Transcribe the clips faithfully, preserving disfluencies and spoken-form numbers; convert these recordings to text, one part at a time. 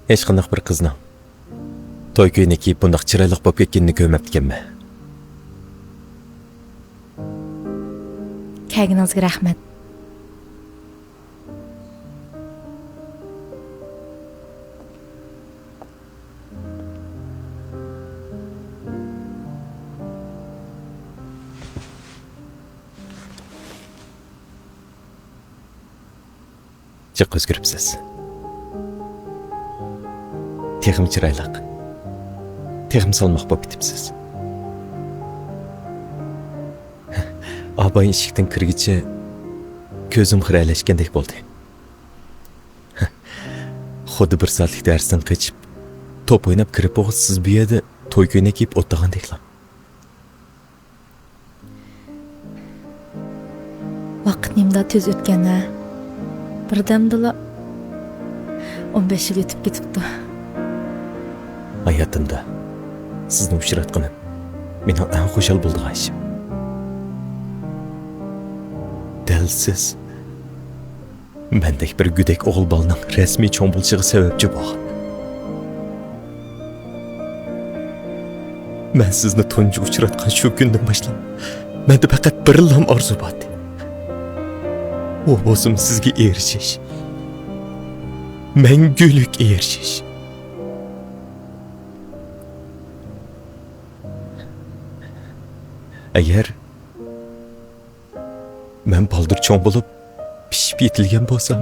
ھېچقانداق بىر قىزنىڭ توي كۆينى كىيىپ بۇنداق چىرايلىق بولۇپ كەتكىنىنى كۆرمەپتىكەنمەن. كەلگىنىڭىزگە رەھمەت. جىق ئۆزگىرىپسىز. تېخىمۇ چىرايلىق، تېخىمۇ سالماق بولۇپ كېتىپسىز. ئاباي ئىشىكتىن كىرگىچە كۆزۈم خىرەلەشكەندەك بولدى. خۇددى بىر سائەتلىك دەرستىن قېچىپ، توپ ئويناپ كىرىپ بولغاچ سىز بۇ يەردە توي كۆينەك كىيىپ ئولتۇرغاندەكلا. ۋاقىت نېمىدا تېز ئۆتكەن ھە؟ بىردەمدىلا ئون بەش يىل ئۆتۈپ كېتىپتۇ. ھاياتىمدا سىزنى ئۇچراتقىنىم مېنىڭ ئەڭ خۇشال بولىدىغان ئىشىم. دەل سىز مەندەك بىر گۆدەك ئوغۇل بالىنىڭ رەسمىي چوڭ بولۇشىغا سەۋەبچى بولغان. مەن سىزنى تۇنجى ئۇچراتقان شۇ كۈندىن باشلاپ، مەندە پەقەت بىرلا ئارزۇ بار ئىدى. ئۇ بولسىمۇ سىزگە ئېرىشىش. مەڭگۈلۈك ئېرىشىش. ئەگەر مەن بالدۇر چوڭ بولۇپ، پىشىپ يېتىلگەن بولسام،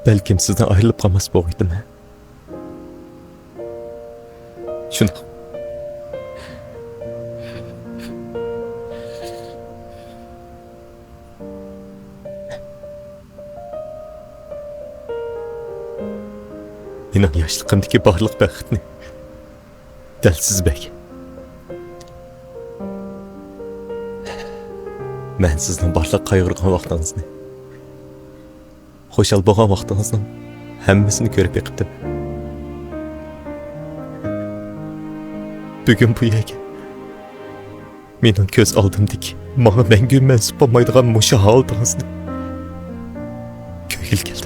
بەلكىم سىزدىن ئايرىلىپ قالماس بولغىيدىم. شۇنداق. مېنىڭ ياشلىقىمدىكى بارلىق بەختنى دەل سىز بەرگەن. مەن سىزنىڭ بارلىق قايغۇرغان ۋاقتىڭىزنى، خۇشال بولغان ۋاقتىڭىزنىڭ ھەممىسىنى كۆرۈپ بېقىپتىم. بۈگۈن بۇ يەرگە مېنىڭ كۆز ئالدىمدىكى، ماڭا مەڭگۈ مەنسۇپ بولمايدىغان مۇشۇ ھالىتىڭىزنى كۆرگىلى كەلدىم.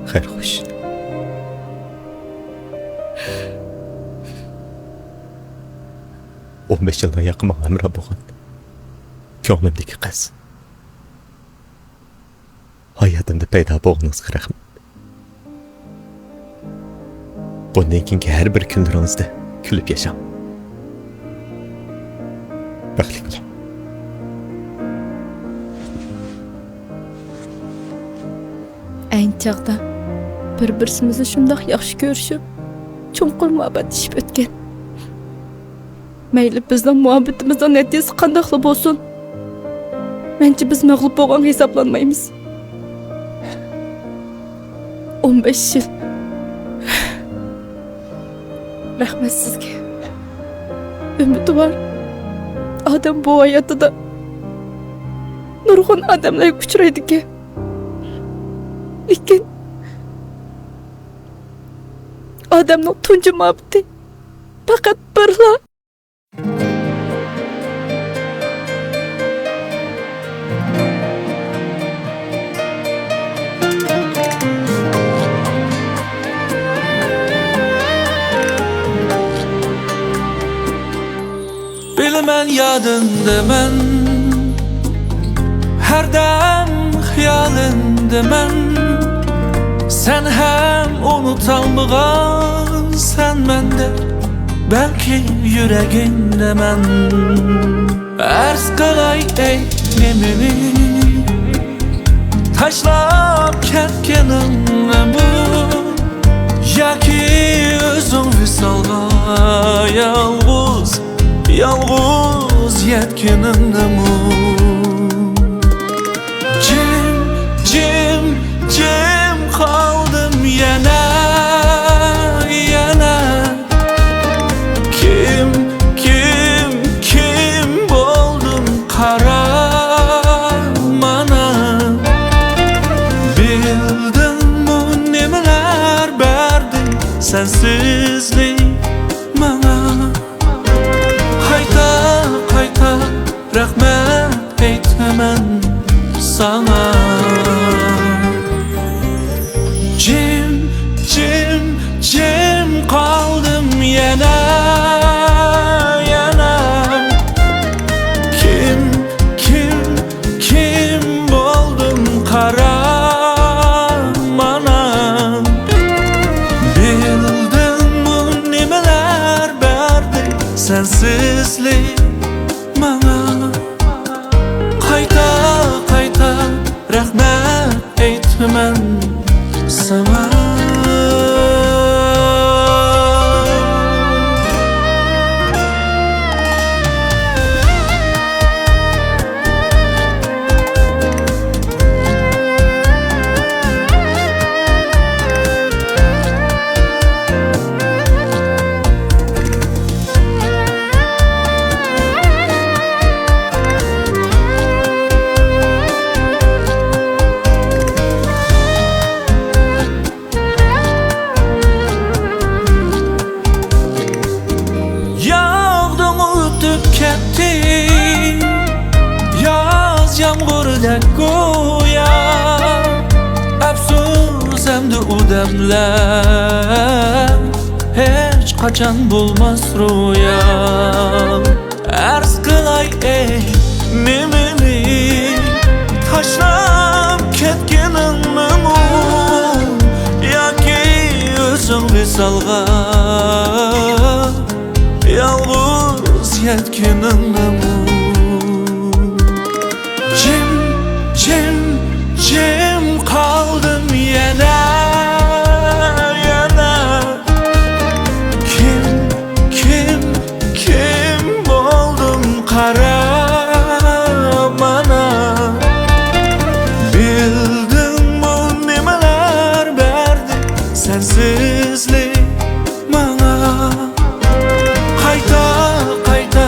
خەير خوش. ئون بەش يىلدىن ياقى ماڭا ھەمراھ بولغان كۆڭلۈمدىكى قىز. ھاياتىمدا پەيدا بولغىنىڭىزغا رەھمەت. بۇندىن كېيىنكى ھەر بىر كۈنلىرىڭىزدە كۈلۈپ ياشاڭ. بەختلىك بولۇڭ. ئەينى چاغدا بىر-بىرسىمىزنى شۇنداق ياخشى كۆرۈشۈپ، چوڭقۇر مۇھەببەتلىشىپ ئۆتكەن. مەيلى، بىزنىڭ مۇھەببىتىمىزنىڭ نەتىجىسى قانداقلا بولسۇن، مەنچە بىز مەغلۇپ بولغانغا ھېسابلانمايمىز. ئون بەش يىل. رەھمەت سىزگە. ئۈمىدۋار ئادەم بۇ ھاياتىدا نۇرغۇن ئادەملەرگە ئۇچرايدىكەن. لېكىن ئادەمنىڭ تۇنجى مۇھەببىتى پەقەت بىرلا. بىلىمەن يادىڭدىمەن، ھەردەم خىيالىڭدىمەن. سەن ھەم ئۇنتالمىغانسەن مەندە، بەلكى يۈرىكىڭدىمەن. ئەرز قىلاي ئەي نېمىنى، تاشلاپ كەتكىنىڭنىمۇ، ياكى ئۆزۈڭ ۋىسالغا يالغۇز، يالغۇز يەتكىنىڭنىمۇ. جىم، جىم، جىم قالدىم يەنە، يەنە. كىم، كىم، كىم بولدۇم قارا مانا. بىلدىڭ سەنسىزلىك ماڭا. قايتا، قايتا رەھمەت ئېيتىمەن ساڭا. جىم، جىم، جىم قالدىم يەنە، يەنە. كىم، كىم، كىم بولدۇم قارا مانا. بىلدىڭمۇ نېمىلەر بەردى سەنسىزلىك ماڭا. قايتا، قايتا رەھمەت ئېيتىمەن ساڭا. ياغدىڭ ئۆتۈپ كەتتىڭ، ياز يامغۇرىدەك گويا. ئەپسۇس ئەمدى ئۇ دەملەر ھېچقاچان بولماس رويا. ئەرز قىلاي ئەي نېمىنى، تاشلاپ كەتكىنىڭنىمۇ ياكى ئۆزۈڭ ۋىسالغا يالغۇز يەتكىنىڭنىمۇ؟ جىم، جىم، جىم قالدىم يەنە، يەنە. كىم، كىم، كىم بولدۇم قارا مانا. بىلدىڭمۇ نېمىلەر بەردى سەنسىزلىك ماڭا. قايتا، قايتا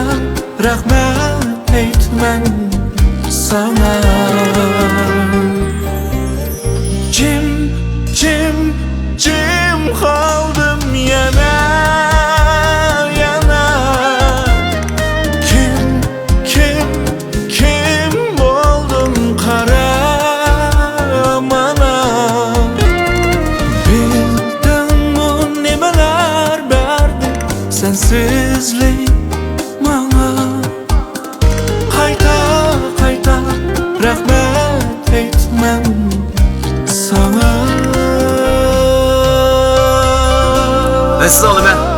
رەھمەت ئېيتىمەن ساڭا. جىم، جىم، جىم قالدىم يەنە، يەنە. كىم، كىم، كىم بولدۇم قارا مانا. بىلدىڭمۇ نېمىلەر بەردى سەنسىزلىك ماڭا. قايتا، قايتا رەھمەت ئېيتىمەن ساڭا. مەن سىزنى ئالىمەن.